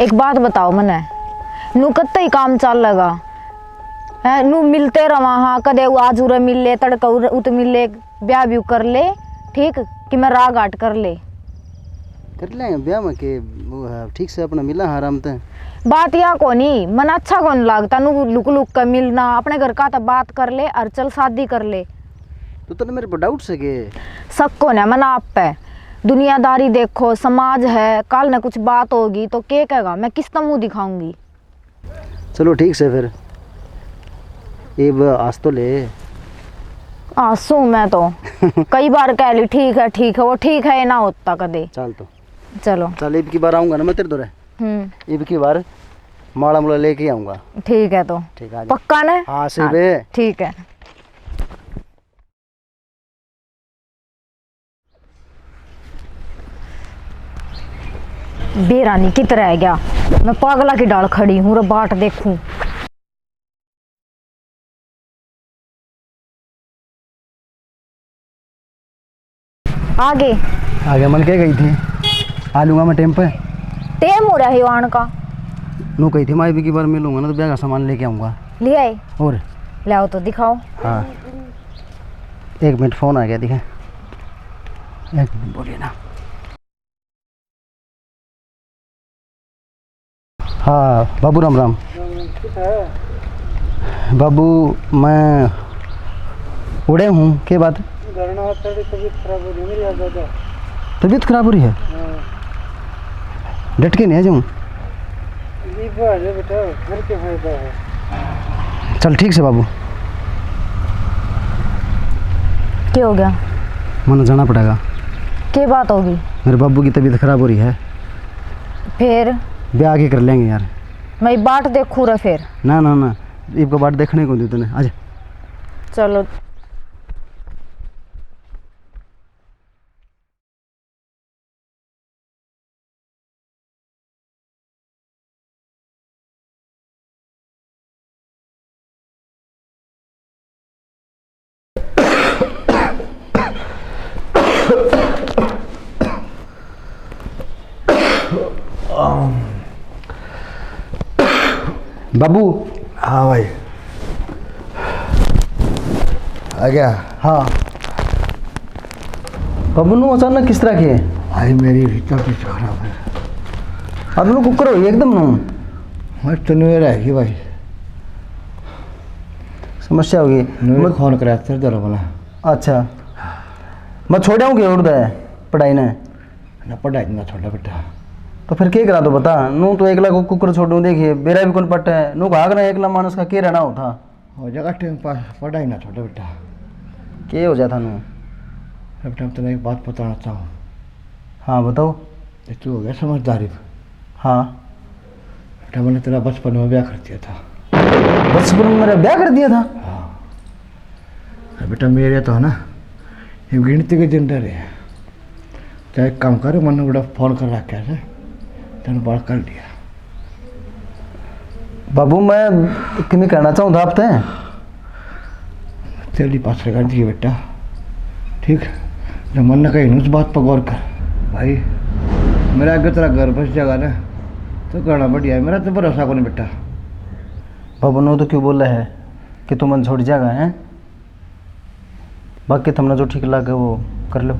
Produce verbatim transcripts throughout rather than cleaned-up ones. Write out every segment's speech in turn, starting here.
एक बात बताओ मने, नू कत्ते ही काम चालेगा? हैं, नू मिलते रवा हाँ, कदे आज उरे मिल ले, तड़के उरे, उत मिल ले, ब्याह भी कर ले, ठीक, कि मैं राह घाट कर ले। कर लेंगे ब्याह में के, वो है, ठीक से अपना मिला हाँ आराम ते। बात या कोनी, मन अच्छा कोनी लागता, नू लुक लुक के मिलना, अपने घर का तो बात कर ले और चल शादी कर ले। तो तने मेरे पर डाउट से के? शक कोनी मन आप पे। दुनियादारी देखो, समाज है, काल ने कुछ बात होगी तो के कहेगा, मैं किस तै मुंह दिखाऊंगी? चलो ठीक से फिर, इब आस तो ले। आंसू मैं तो कई बार कह ली, ठीक है, ठीक है, वो ठीक है, ये ना होता कदे। चल तो। चलो। चल, इब की बार आऊंगा ना मैं तेरे धोरे। हम्म। इब की बार माला मुला लेके आऊंगा। ठीक है तो। ठीक है, आ जा। पक्का ना? हाँ, से हाँ, बे। ठीक है। बेरा नहीं कित रह गया, मैं पागला की डाल खड़ी हूँ रे, बाट देखूं। आगे। आगे मन के गई थी, आ लूंगा मैं टाइम पे। टाइम हो रहा है आने का। नू कही थी, मैं भी की बार मिलूंगा ना तो ब्याह का सामान लेके आऊंगा। ले आए? और? ले आओ तो दिखाओ। हाँ, एक मिनट, फोन आ गया, दिखे। एक मिनट, बोलिए ना। हाँ बाबू, राम राम। ठीक है। बाबू, मैं उड़े हूँ, के बात? घर ना, तेरी तबीयत खराब हो रही है मेरी यार दादा। तबीयत खराब हो रही है? हाँ। डट के नहीं आ जाऊँ? ये बात है बेटा, घर के फायदा है। चल ठीक से बाबू। क्या हो गया? मन्ने जाना पड़ेगा। क्या बात होगी? मेरे बाबू की तबीयत खराब हो रही है। फिर? ब्याह आगे कर लेंगे यार। मैं बाट देखूँ रे फिर। ना, ना, ना, इब का बाट देखने को दे तूने। आजा। चलो। बाबू। हाँ भाई। आ गया? हाँ। बाबू, नू अचानक किस तरह के? भाई, मेरी भी तबीयत खराब है। अब नू कुकर हो गई एकदम नू। मैं तनवीर है कि भाई। समस्या होगी। नू मैं फोन करा तेरे दर वाला। अच्छा। मैं छोड़ आऊँ के उड़दा है पढ़ाई ने? ना पढ़ाई ना छोड़ा बेटा। तो फिर के करा तो बता, नू तो एकला को कुकर छोड़ूं, देखिए बेरा भी कौन पट है, नू भाग ना एकला मानस का के रहना होता। हो जाएगा टाइम पास, पढ़ाई ना छोड़े बेटा। के हो जा थानू? बेटा, मैं तन्ने एक बात बताना चाहूँ। हाँ, बताओ। ये तू हो गया समझदारी। हाँ। बेटा, मैंने तेरा बचपन में ब्याह कर दिया था। बचपन में मेरा ब्याह कर दिया था? हाँ। अरे बेटा, मेरे तो है ना, ये गिनती के दिन रह रहे हैं। तो एक काम कर, मैंने बड़ा फोन कर रखा है, तने बात कर लिया। बाबू, मैं किमें कहना चाहूँ था आप तै। तेरी पास कर दी बेटा, ठीक? जो मन ने कही ना, उस बात पर गौर कर भाई। मेरा आगे तेरा घर बस जाएगा ना, तो घना बढ़िया है। मेरा तो भरोसा को नहीं बेटा। बाबू, नू तो क्यों बोला है कि तू मन छोड़ जाएगा, हैं? बाकी थमने जो ठीक लगे वो कर लो।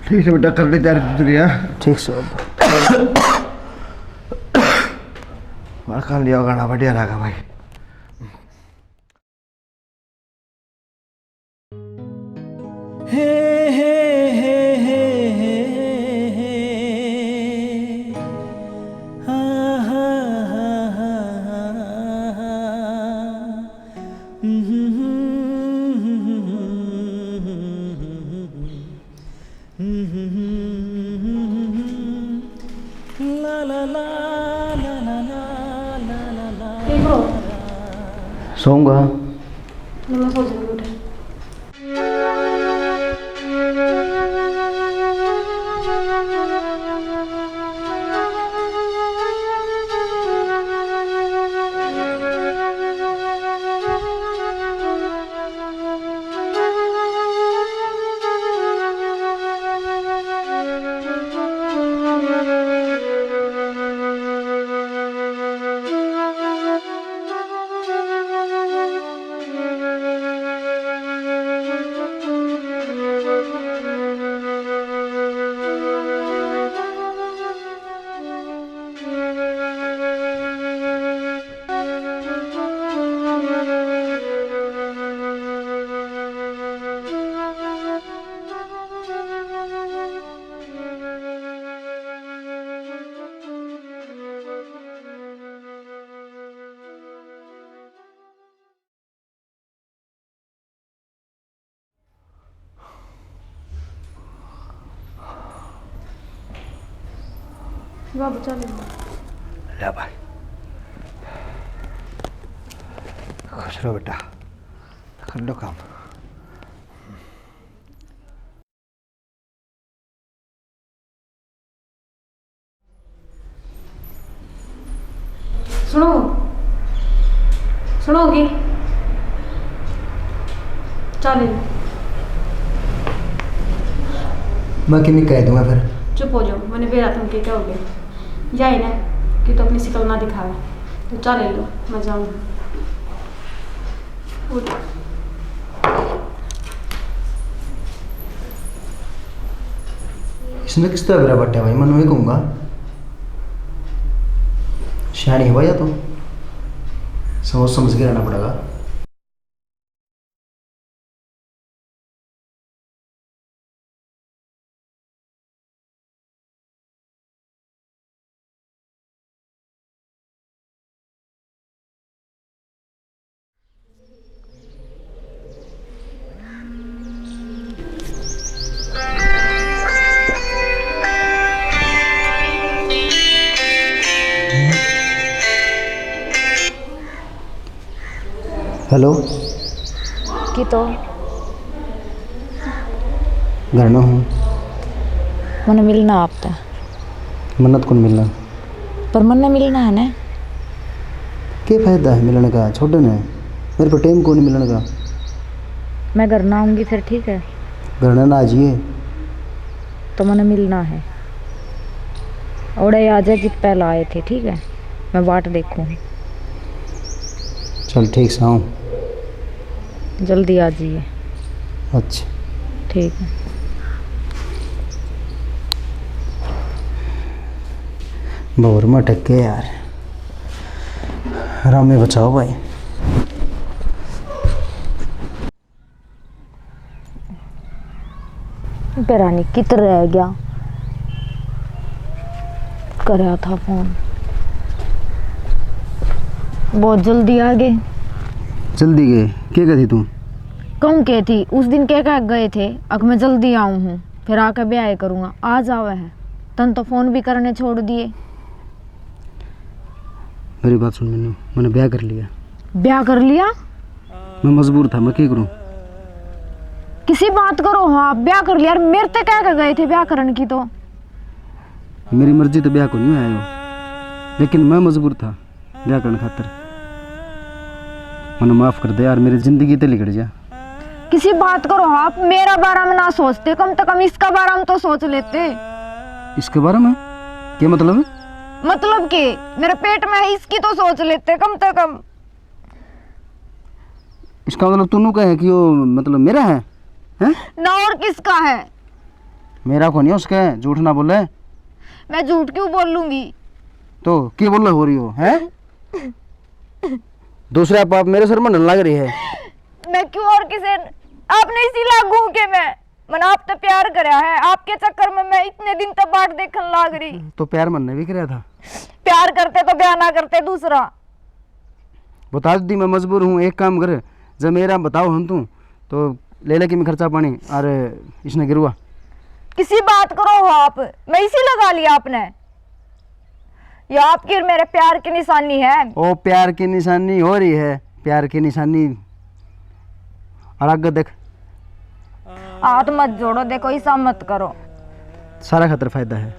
ठीक से बेटा, कर ले तैयारी तू तेरी, हाँ? ठीक से। वाह, कर लिया, गाना बढ़िया लगा भाई। हे, हे, हे, हे, हे, हे। हा, हा, हा, हा, हा, हा। सोऊंगा। बाबू, चल। ले भाई, खुश रहो बेटा, कर लो काम। सुनो, सुनोगी? चल। मैं किन्नी कह दूंगा फिर? चुप हो जाओ, मैंने बेरा तुम के क्या हो गया? जाए ना कि तो अपनी शिकल ना दिखावे। तो चल ले लो, मैं जाऊँ। उठ। इसने किस तरह बेरा बांटा भाई, मैं न्यू ही कहूँगा। सियाणी है भाई या तो, सोच समझ के रहना पड़ेगा। हेलो। की तो? घर ना हूँ। मन्ने मिलना आप तो। मन्नत कौन मिलना? पर मन्ने मिलना है ना। के फायदा है मिलने का? छोड़े ने, मेरे पर टाइम कोनी मिलने का। मैं घर ना आऊँगी फिर, ठीक है? घर ना, ना आ जाइए। तो मन्ने मिलना है। ओड़े आ जा जित पहला आए थे, ठीक है? मैं बाट देखूँ। चल ठीक से आऊँ। जल्दी आ जाइए। अच्छा। ठीक है। भौर में अटक गए यार। रामे बचाओ भाई। पता नहीं कित रह गया, करया था फोन। बहुत जल्दी आ गए। जल्दी गए? के कहती तू? कहूँ के थी, उस दिन के कह गए थे, अक मैं जल्दी आऊँ हूँ, फिर आके ब्याह करूँगा। आ जावे है, तन तो फोन भी करने छोड़ दिए। मेरी बात सुन मीनू, मैंने ब्याह कर लिया। ब्याह कर लिया? मैं मजबूर था, मैं क्या करूं? किसी बात करो, हाँ, ब्याह कर लिया। यार, मेरे ते कह के गए थे ब्याह करने की तो। मेरी मर्जी तो ब्याह को नहीं आयो, लेकिन मैं मजबूर था ब्याह करने खातर। मैंने माफ कर दे यार, मेरी जिंदगी ते लिकड़ जा। किसी बात करो, आप मेरा बारे में ना सोचते, कम से कम इसका बारे में तो सोच लेते। इसके बारे में? क्या मतलब? मतलब के, मेरे पेट में है, इसकी तो सोच लेते कम से कम। इसका मतलब तू नू कहे कि वो, मतलब, मेरा है, हैं? ना और किसका है? मेरा को नहीं, उसका है, झूठ ना बोले। मैं झूठ क्यों बोलूंगी? तो क्या बोल हो रही हो, हैं? दूसरे आप, आप मेरे सर में लग रही है। मैं क्यों और किसे, आपने इसी लागू के मैं मन्ने आप तो प्यार करया है, आपके चक्कर में मैं इतने दिन तक बाट देखन लाग रही। तो प्यार मन्ने भी करया था। प्यार करते तो ब्याह ना करते दूसरा। बता दी मैं मजबूर हूँ, एक काम कर, जब मेरा बताओ हम तू तो ले ले किमें खर्चा पानी और इसने गिरुआ। किसी बात करो हो आप, मैं इसी लगा लिया आपने। ये आपकी और मेरे प्यार की निशानी है। ओ, प्यार की निशानी हो रही है, प्यार की निशानी। और आगे देख। हाथ मत जोड़ो, देखो, ऐसा मत करो। सारा खातर फायदा है।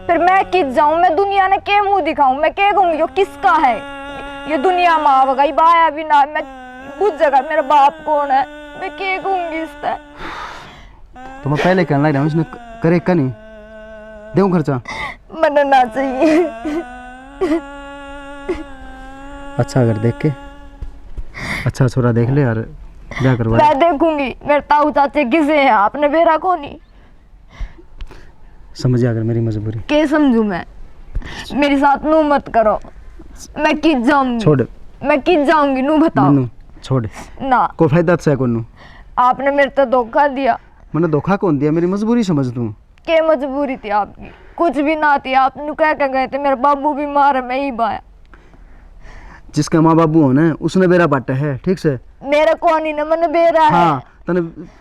फिर मैं कित जाऊं, मैं दुनिया ने के मुंह दिखाऊं, मैं के कहूं, यो किसका है? ये दुनिया में आवेगा, ये बाया भी ना, मैं बुझेगा मेरा बाप कौन है, मैं के कहूंगी इससे? तो मैं पहले कहने लग रहा हूँ, इसने करे का नहीं? देऊं खर्चा? मन्ने ना चाहिए। अच्छा घर देख के, अच्छा छोरा देख ले यार, ब्याह करवा। मैं देखूंगी, मेरे ताऊ चाचे किसे हैं, आपने बेरा को नहीं। समझ अगर मेरी मजबूरी। के समझू मैं? मेरे साथ नू मत करो, मैं कित जाऊंगी? छोड़। मैं कित जाऊंगी, नू बताओ। मन्नू, छोड़। ना। कोई फायदा तो है कोनू। आपने मेरे तो धोखा दिया। मैंने धोखा कौन दिया, मेरी मजबूरी समझ तू। के मजबूरी थी आपकी? कुछ भी ना थी, आप नू कह के गए थे, मेरा बाबू बीमार है, मैं ही बाया। जिसका माँ बाबू हो ना, उसने बेरा बाटे है, ठीक से? मेरा कौन ही ना, मैंने बेरा है। हाँ, तने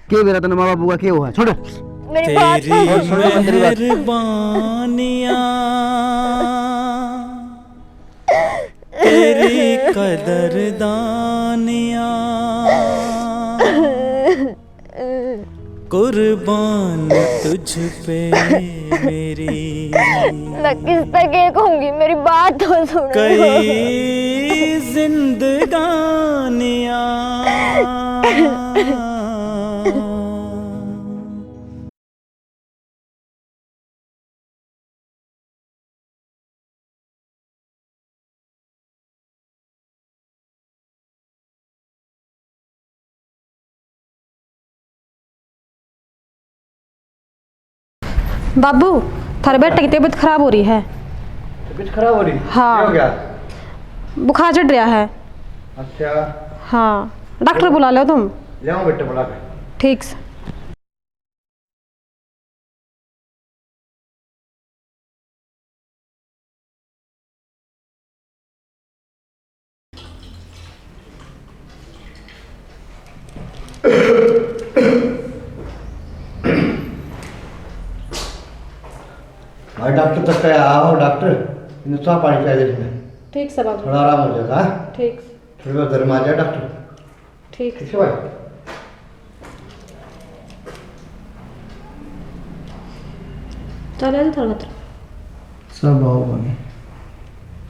के बेरा, तने माँ बाबू का के हुआ है? छोड़। मेरी बात सुन। मेहरबानियाँ। दर्दानिया कुर्बान तुझ पे मेरी। मैं किस तक ये कहूंगी, मेरी बात तो सुनो। कई जिंदगानियां। बाबू, थारे बेटे की तबीयत खराब हो रही है। तबीयत खराब हो रही? हाँ। क्या हो गया? बुखार चढ़ रहा है। अच्छा। हाँ, डॉक्टर बुला लो तुम। ले आओ बेटे बुला के। ठीक से। भाई डॉक्टर तक का आओ डॉक्टर, इन्हें चाह पानी पिला दे इसमें। ठीक से बाबू। थोड़ा आराम हो जाएगा, हाँ? ठीक। थोड़ी बहुत गर्म आ जाए डॉक्टर। ठीक। ठीक है भाई। चल, आ जा थोड़ा बहुत। सब आओ भाई।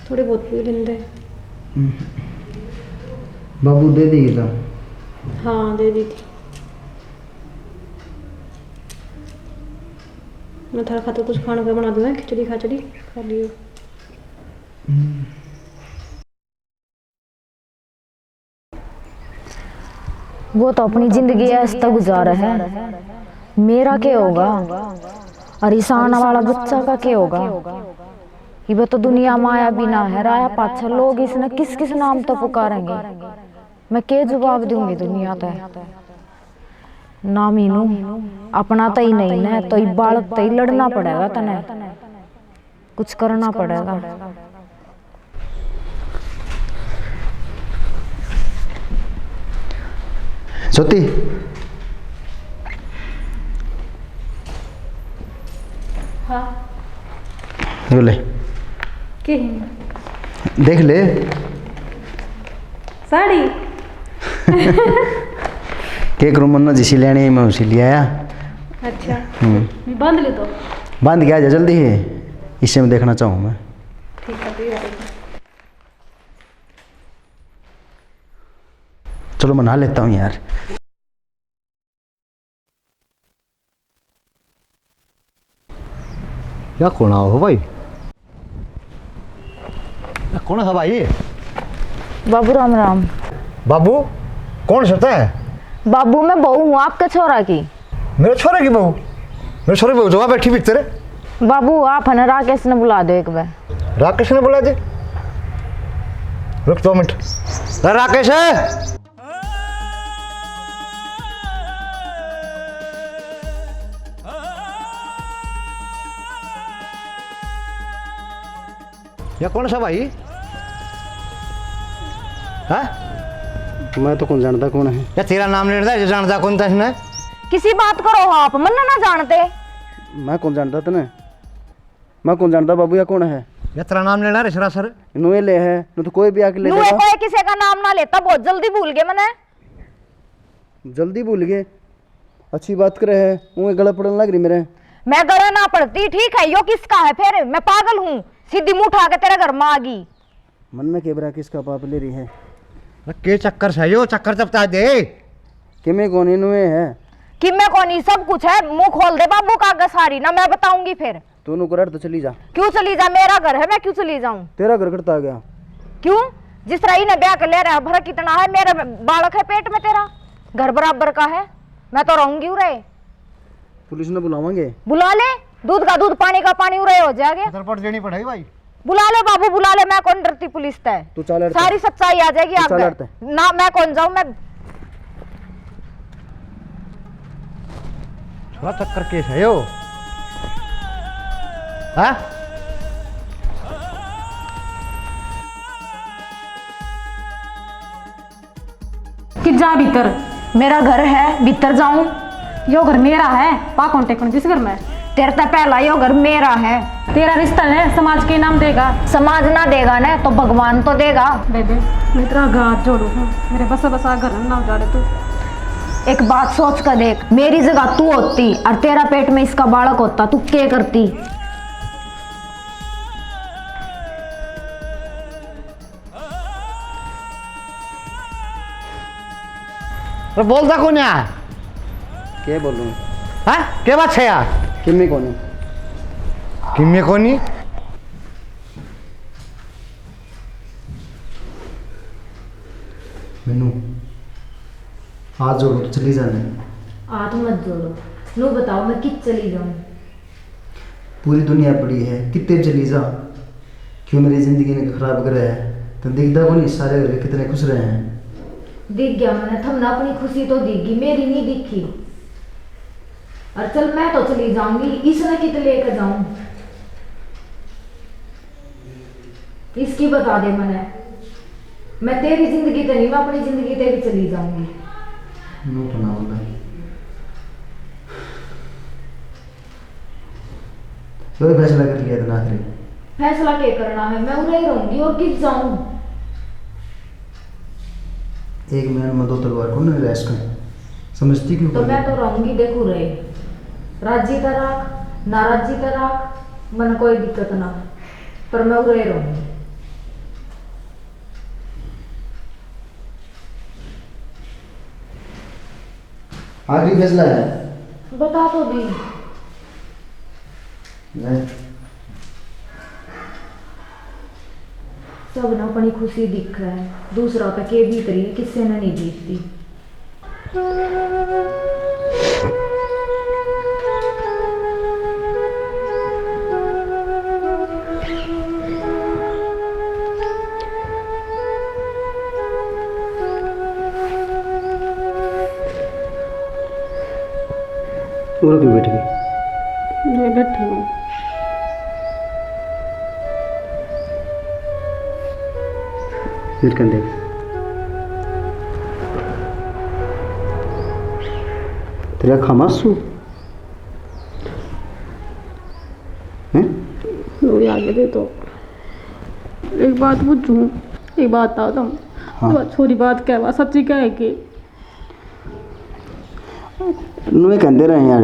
थोड़ी बहुत पी लेंदे। हम्म। बाबू दे देगी तो? हाँ, दे दी थी। मैं थारा खातर कुछ खाने का बना दूँ, खिचड़ी खाचड़ी खा लियो। हम्म। वो तो अपनी जिंदगी ऐश तै गुजारे है, मेरा के होगा? और इस आने वाला बच्चा का के होगा? इब तो दुनिया माया बिना है, राया पाछे लोग इसने किस किस नाम तो पुकारेंगे। मैं के जवाब दूंगी दुनिया तै? ना मीनू, अपना तै ही नहीं ना, तो इब बालक तै ही लड़ना पड़ेगा तने। कुछ करना पड़ेगा। ज्योति। हाँ। यो ले। के है? देख ले। साड़ी? के करूँ, मन्ना जिसी लेनी है, मैं उसी ले आया। अच्छा। हम्म। बांध ले तो। बांध के आ जा जल्दी ही, इसे मैं देखना चाहूँ मैं। ठीक है, तो ये रख। चलो, मैं नहा लेता हूँ यार। या कौन आओ हो भाई? या कौन है भाई? बाबू राम राम। बाबू, कौन सता है? बाबू, मैं बहू हूँ आपके छोरा की। मेरे छोरे की बहू? मेरे छोरे की बहू जगह बैठी भीतर। बाबू, आप है ना, राकेश ने बुला दो एक बार। राकेश ने बुला दे? रुक दो मिनट। ला राकेश है? या कौन सा भाई? हाँ? मैं तो कौन जानता कौन है। या तेरा नाम लेने दा, जानता कौन था इसने? किसी बात करो हो आप, मन्ने ना जानते। मैं कौन जानता तने? मैं कौन जानता बाबू या कौन है? या तेरा नाम लेना रे सरासर। नुए ले है, नु तो कोई भी आके ले नुए लेगा। कोई किसी का नाम ना लेता, बहुत जल्दी भूल गए मने। जल्दी भूल गए? अच्छी बात करे है, वो गला पड़न लग रही मेरे। मैं गला ना पड़ती, ठीक है, यो किसका है फिर? मैं पागल हूँ, सीधी मुंह उठा के तेरे घर में आ गई। मन में के बरा किसका पाप ले रही है? अरे के चक्कर से यो चक्कर चपता दे। किमे कोनी नुए है। किमे कोनी, सब कुछ है, मुंह खोल दे बाबू का आगे सारी, ना मैं बताऊंगी फिर। तू नु करार तो चली जा। क्यों चली जा? मेरा घर है, मैं क्यों चली जाऊं? तेरा घर करता आ गया। क्यों? जिस तरह इन्हें ब्याह कर ले रहा है, फर्क कितना है? मेरा बालक है पेट में तेरा, घर बराबर का है, मैं तो रहूंगी उरे। पुलिस ने बुलावांगे। बुला ले, दूध का दूध, पानी का पानी उरे हो जाएगा। रिपोर्ट देनी पड़ेगी भाई। बुला ले बाबू, बुला ले, मैं कौन डरती पुलिस तै। तू चल अड़ तै। सारी सच्चाई आ जाएगी तू आगे। चल अड़ तै। ना, मैं कौन जाऊं, मैं। थोड़ा चक्कर केस है यो। हाँ? कि जा भीतर। मेरा घर है, भीतर जाऊं? यो घर मेरा है, पा कौन टेकण जिस घर में। तेरे तै पहला यो घर मेरा है। तेरा रिश्ता है, समाज के नाम देगा। समाज ना देगा ना, तो भगवान तो देगा। बेबे, मैं तेरा हाथ जोड़ू हूँ, मेरे बसा बसा घर ना उजाड़ तू। एक बात सोच कर देख, मेरी जगह तू होती और तेरा पेट में इसका बालक होता, तू क्या करती? अरे बोलता कौन है? के बोलूं? हाँ, के बात है यार? किम्मे कोनी। किम्मे कोनी? मीनू, हाथ जोड़ू तो चली जाने। हाथ मत जोड़ो, नू बताओ मैं कित चली जाऊं? पूरी दुनिया पड़ी है, कितने चली जा। क्यों मेरी जिंदगी ने खराब करे है? तो दिखदा कोनी सारे घरे कितने खुश रहे हैं। दिख गया मैंने, थमने अपनी खुशी तो दिखगी, मेरी नहीं दिखी। और चल, मैं तो चली जाऊंगी, इसने कित लेके जाऊं? इसकी बता दे मने, मैं तेरी जिंदगी ते नहीं, मैं अपनी जिंदगी ते भी चली जाऊंगी। नू तो ना बोला। तो फैसला कर लिया था ना आखिरी। फैसला क्या करना है, मैं उरे ही रहूंगी और कित जाऊं? एक मैन में दो तलवार कौन रह सकते? समझती क्यों तो कोनी? मैं तो रहूंगी, देखू रहे, राजी तो राख, नाराजी तो राख, मन कोई दिक्कत ना, पर मैं उरे रहूंगी। आखिरी फैसला है। बता तो दी। ले। सब ना अपनी खुशी दिखे है, दूसरा पे के बीत रही है, किसी ने नहीं बीतती। और क्यों बैठ गई? मैं बैठी हूँ। मेरे कंधे। तेरा खामा सू? हैं? लो, ये आगे दे तो। एक बात पूछूं, एक बात बताओ तुम। हाँ। तो छोरी बात कहवा, सच्ची कहे कि? नुए कहते रहे यार,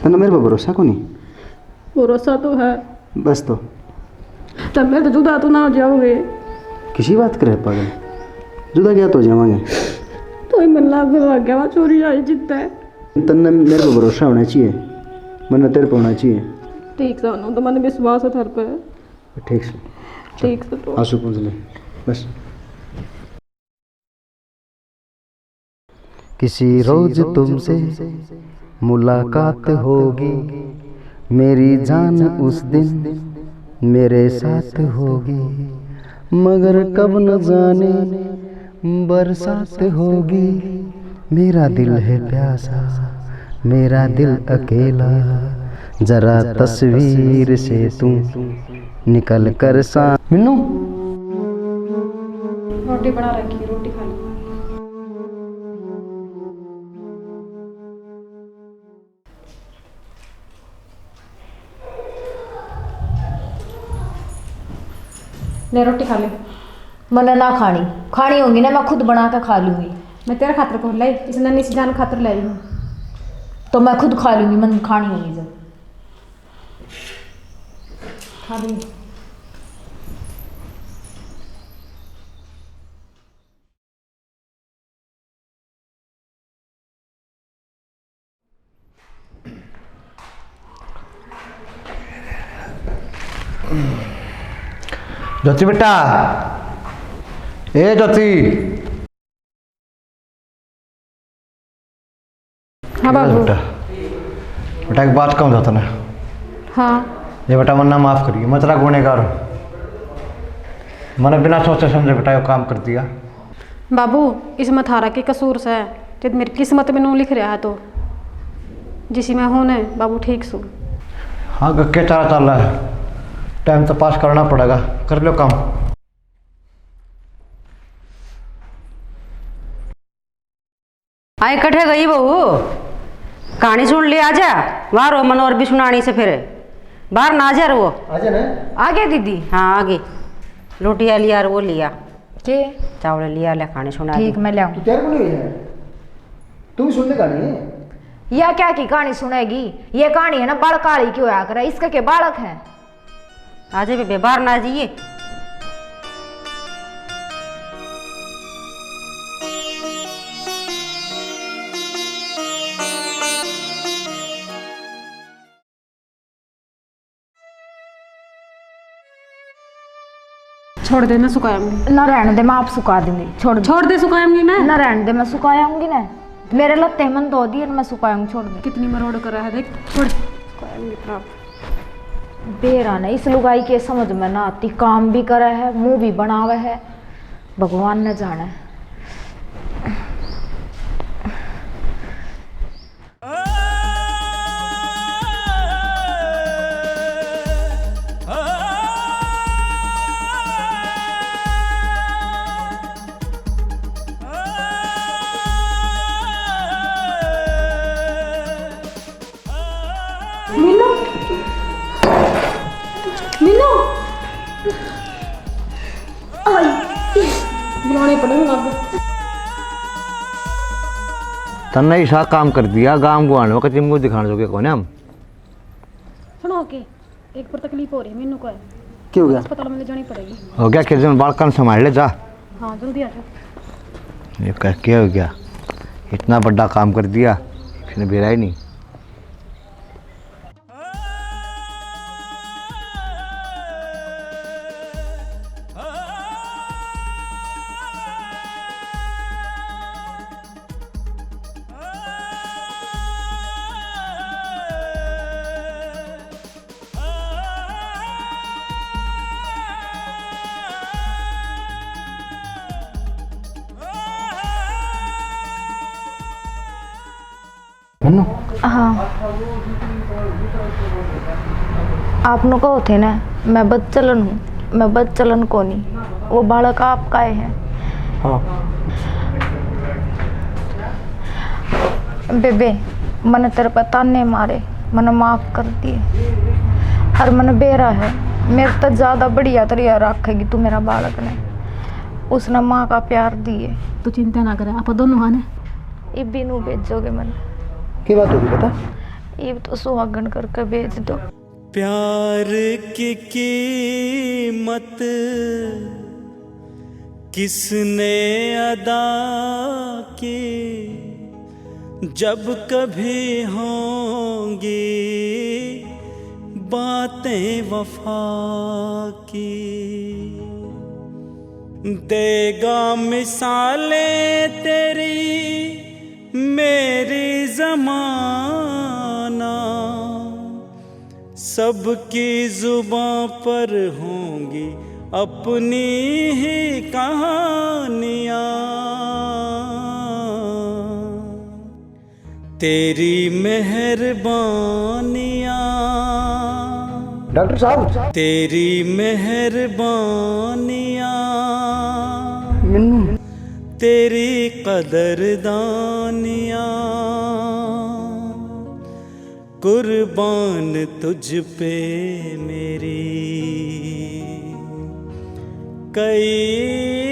तन्ने मेरे पे भरोसा कोनी? भरोसा तो है। बस तो। तब मेरे तो जुदा तो ना हो जाओगे। किसी बात करे पागल, जुदा क्या तो हो जावांगे। तो ही मन लाग लग गया, वहाँ चोरी आई जितना है। तन्ने मेरे पे भरोसा होना चाहिए, मन्ने तेरे पे होना चाहिए। ठीक से, तो मैंने विश्वास है तेरे पे। ठीक से। ठीक से तो। आंसू पूंछ ले, बस। किसी रोज तुमसे मुलाकात होगी, मेरी जान उस दिन मेरे साथ होगी, मगर कब न जाने बरसात होगी। मेरा दिल है प्यासा, मेरा दिल अकेला, जरा तस्वीर से तू निकल कर सा। मिन्नू, रोटी बना रखी है, रोटी खा लो। ले, रोटी खा ले। मन्ने ना खानी, खानी होगी ना, मैं खुद बना के खा लूंगी। मैं तेरे खातर को लाई, इस नन्ही सी जान खातर लाई हूँ। तो मैं खुद खा लूंगी, मन्ने खानी होगी जब। खा लूंगी। ज्योति बेटा, ए ज्योति। हाँ बाबू। बेटा, बेटा, एक बात कहूँ था तने। हाँ। ये बेटा, मन्ना माफ करिए, मैं तेरा गुनेगार हूँ। मैंने बिना सोचे समझे बेटा ये काम कर दिया। बाबू, इसमें थारा की कसूर से, जब मेरी किस्मत में नू लिख रहा है तो जिसी मैं हूँ ने बाबू ठीक सू। हाँ, गक्के चारा चाल रहा है, टाइम तो पास करना पड़ेगा, कर लो काम। आए कठे गई बहू? कहानी सुन ले, आजा। बाहर हो, मन और भी सुनानी से फिर। बाहर ना आ जा रो। आजा ना। आ गया दीदी। हाँ, आ गई। रोटियां लिया और वो लिया। के? चावल लिया, ले कहानी सुना ठीक, दे। मैं ले आऊँ। तू तैयार को नहीं है? तू भी सुन ले कहानी। या क्या की कहानी सुनेगी? ये कहानी है ना, बालक आली की होया करे। इसका के बालक है? आजे बेबे, बाहर ना जाइए। छोड़ दे, मैं सुखाऊंगी। ना रहने दे, मैं आप सुखा दूंगी। छोड़ दे। छोड़ दे, सुखाऊंगी मैं। ना रहने दे, मैं सुखाऊंगी ना। मेरे लत्ते मन धो दिए, मैं सुखाऊंगी, छोड़ दे। कितनी मरोड़ कर रहा है, देख, छोड़। सुखाऊंगी फिर आप। बेरा ने इस लुगाई के समझ में ना आती, काम भी करे है, मुंह भी बनावे है, भगवान ने जाने। मीनू, मीनू, आई, बुलाने पड़े ना अब। तन्ने ऐसा काम कर दिया, गांव गुआंढ में कति मुंह दिखाने जोगे कोने हम। सुनो के, एक पर तकलीफ हो रही है मीनू को है। क्या हो गया? अस्पताल में ले जानी पड़ेगी। हो गया, किस दिन बालकन संभाल ले जा। हाँ, जल्दी आ जाओ। ये क्या, क्या हो गया? इतना बड़ा काम कर दिया, किसी ने बेरा ही नहीं। मन्नू। हाँ। आप नु कहो थे ना, मैं बदचलन हूँ, मैं बदचलन कोनी। वो बालक आपका ही है। हाँ। बेबे, मने तेरे पे ताने मारे, मने माफ कर दिए। और मने बेरा है, मेरे तो ज्यादा बढ़िया तरिया रखेगी तू मेरा बालक ने। उसने माँ का प्यार दिए। तू चिंता ना करे, आप दोनों हाँ ने। इब भी नू भेजोगे मने? की बात होगी बता? इब तो सुहागन करके भेज दो। प्यार की कीमत किसने अदा की, जब कभी होंगी बातें वफा की। देगा मिसालें तेरी मेरी जमाना, सबकी जुबां पर होंगी अपनी ही कहानियां। तेरी मेहरबानियां। डॉक्टर साहब। तेरी मेहरबानियां। मिन्नू। तेरी कदरदानियां। कुर्बान तुझ पे मेरी कई